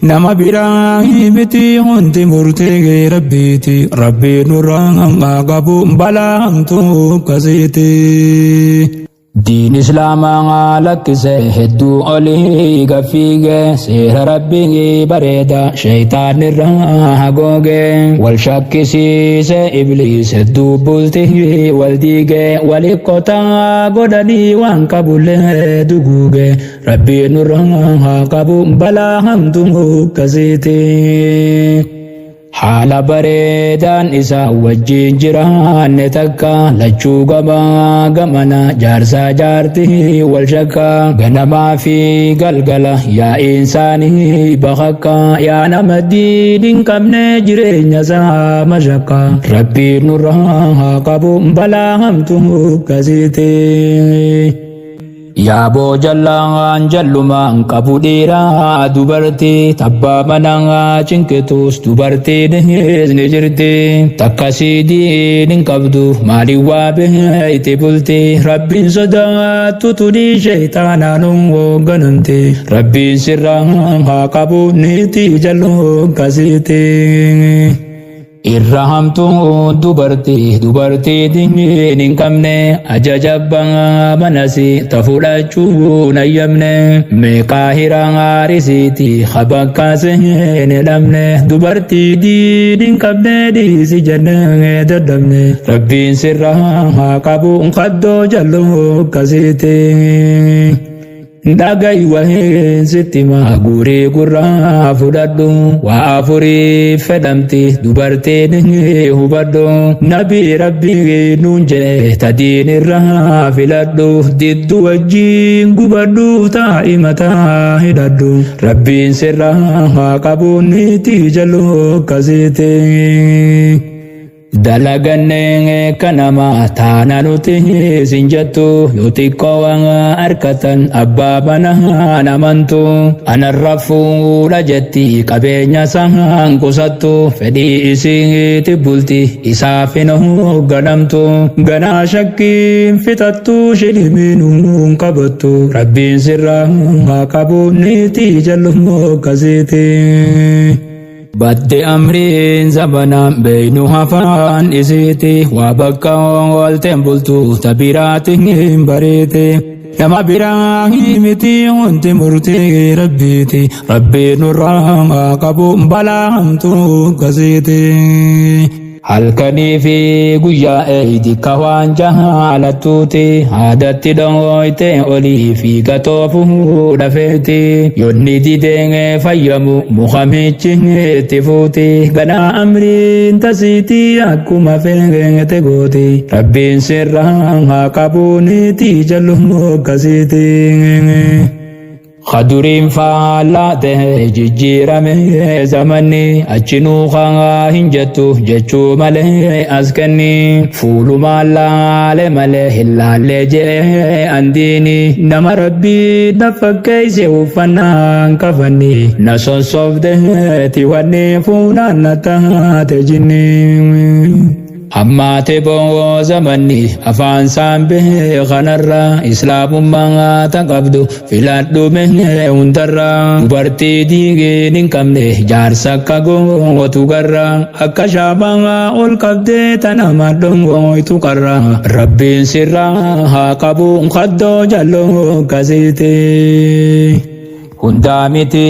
Nama biraa miti hundi murtee rabbiiti. Rabbii nurraa qabu balaa hamtuu akkasiiti. Diin islaamaa lakkise hedduu olii gaffiige seera rabbii bareeda shayitaanirraa hagooge wal shakkisiise ibliis hedduu bultii wal diige wali qotaa godhanii waan qabullee duguuge rabbii nurraa haa qabu balaa hamtuu akkasiiti. Haala bareedaan isa wajjin jiraanne takka lachuu gamaa gamana jaarsaa jaartii wal shakka ganamaa fi galgala yaa'iin isaanii bakakka yaa nama diin hin qabne jireenya isaa mashakka rabbiin nurraa haa qabu balaa hamtuu akkasiiti. Yaaboo jallaan jallumaan qabu dhiiraa dubartii tabbaa manaa cinqitus dubartiin ni jirti. Takkasii diin hin qabdu maaliin waa beeyti bulti rabbiin sodaattu tunii sheeytaanaan hoogganamti. Rabbiin sirraa haa qabu niitii jalloo akkasiiti. Irra hamtuu dubartii dubartii diin hin qabne ajaja abbaa manasi ta fudhachuu nayyamne meeqaa hiraarisiiti habakkaase hin dhabne dubartii diin hin qabne dhiisi jennee dadhabne rabbiin sirraa haa qabu qaddoo jalluu akkasiiti. Dhaga'i waheen sitti maa guurii gurraa fudhadhu waa afurii fedhamti dubartiin hubadhu nabii rabbii nuun jedhe tadiin irraa filadhu diddu wajjiin gubadhu taa'i mataa hidhadhu rabbiin sirraa haa qabu niitii jalluu akkasiiti. Dalagannee kanama taana nuti sin jettu yoo xiqqoo waan harkatan abbaa manaa namantu anarra fuudha jetti qabeenya isaan qusattu fedhii isiiti bulti isaaf hin hoogganamtu ganaa shakkiin fixattu shilimiinuu qabattu rabbiin sirraa haa qabu niitii jalluu akkasiiti. Badde amriin zabanaan beeynu hafaan isiiti waa bakka oolteen bultu tabiraati hin bareete. Nama biraa miti hundi murtii rabbiiti rabbiin nurraa haa qabu balaa hamtuu akkasiiti. Halkanii fi guyyaa eeydi ka waan jaalattuuti haadatti dhooyte olii fi gatoofu dhafeeti yonni didee fayyamu mukamichi itti fuuti ganaa amriin tasiiti akkuma feete gooti rabbiin sirraa haa qabu niitii jalluu akkasiiti. Kaduriin faallaa ta'e jijjiirame zamanni achinuu haa hin jettu jechuu malee as kenni fuulumaan laale malee hin laallee jee andiini nama rabbii na fakkeesse uffannaan kafanni na sossoofteeti wanni fuunaan na taate jinni. Hammaate boo zamanni afaan saan beekanarra islaamummaa tan qabdu filadhu mee hundarra dubartii diigeen hin qabne jaarsa akka gootu garra akka shaamaa ol qabdee tana madhongoytu qarra rabbiin sirraa haa qabu kaddoo jalloo akkasiiti. Hundaa miti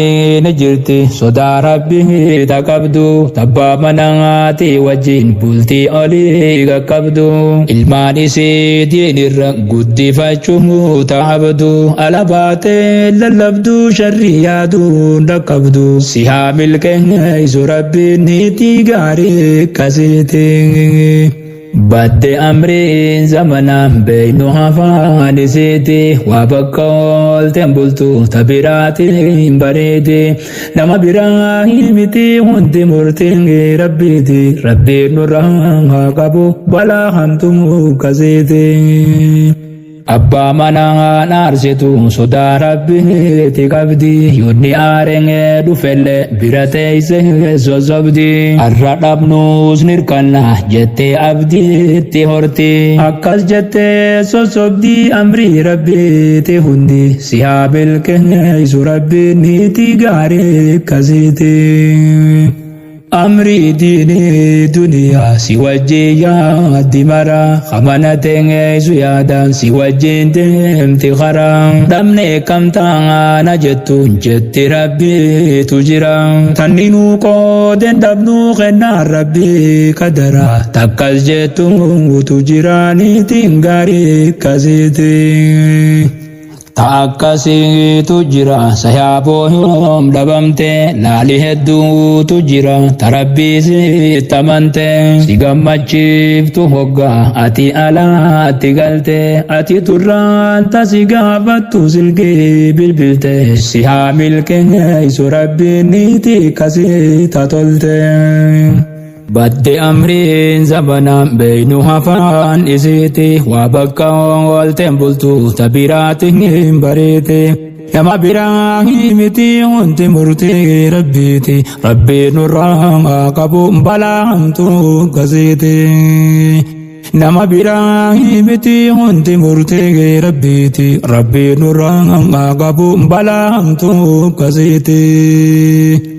ni jirti sodaa rabbii ta qabdu tabbaa manaati wajjin bultii olii qaqqabdu ilmaan isii diinirra guddifachuu taabdu ala baatee lallabdu sharrii yaaduu dhaqqabdu si haa milkeessu rabbiin niitii gaarii akkasiiti. Badde amriin zamanaan beeynu hafaan isiiti waa bakka oolteen bultu tabiraatiin bareedi nama biraa miti hundi murtiin rabbiiti rabbiin nurraa haa qabu balaa hamtuu akkasiiti. Abbaa manaa aarsitu sodaa rabbiiti qabdi. Yoonni aaree dhufellee bira teessee sossobdi. Har'a dhabnuus nirkanna jettee abdiitti horti. Akkas jettee sossobdi amrii rabbiiti hundi. Si haa milkeessu rabbiin niitii gaarii akkasiiti. Amrii diinii duniyaa si wajjin yaaddi mara kamana teengeessu yaadaan si wajjin deemti kara dhabne kam taana jettu jetti rabbiitu jira tanninuu qooden dhabnuu kennaan rabbii kadara takkas jettu tu jira niitiin gaarii akkasiiti. Ta akkasiitu jira sayaaboo yoom dhabamte laali hedduutu jira ta rabbii sitti amante si gammachiiftu hoggaa ati alaatti galte ati turraan ta si gaafattu silkii bilbilte si haa milkeessu rabbiin niitii akkasii ta tolte. Badde amriin zamanaan beeynu hafaan isiiti waa bakka oolteen bultu ta biraati hin bareete. Nama biraa miti hundi murtii rabbiiti rabbiin nurraa qabu balaa hamtuu gasiiti. Nama biraa miti hundi murtii rabbiiti rabbiin nurraa qabu balaa hamtuu gasiiti.